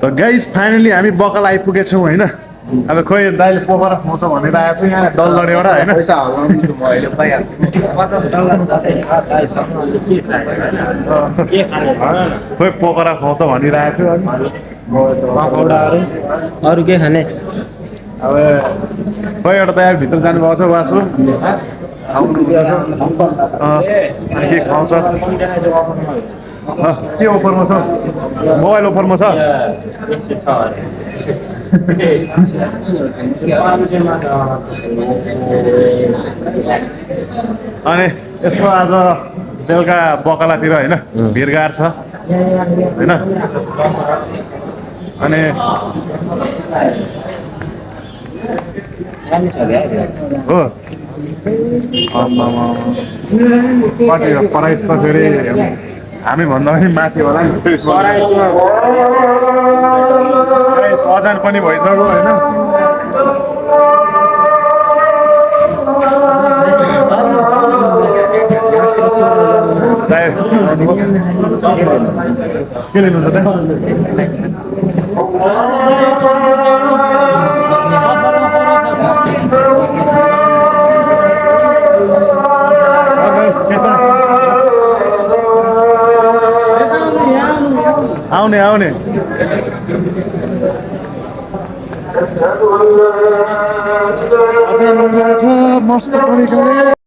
त guys finally हामी बकाल आइपुगेछौँ होइन अब खोइ दाइले पोखरा खुवाउँछ भनेर आएको छ यहाँ डल्लरेबाट होइन पैसा हल्लाउनु त म अहिले पाइहाल्छु खोइ पोखरा खुवाउँछ भनिरहेको थियो पकौडाहरू अरू के खाने अब खोइ एउटा दाइ भित्र जानुभएको छ वासु अनि के खुवाउँछ के अफरमा छ मोबाइल अफरमा छ अनि यसको आज बेलुका बकालातिर होइन भिडगाड छ होइन अनि हो कति प्राइस त फेरि हामीभन्दा पनि माथि होला नि अजान पनि भइसक्यो होइन के लिनुहुन्छ आउने आउने अचार भइरहेछ मस्त तरिकाले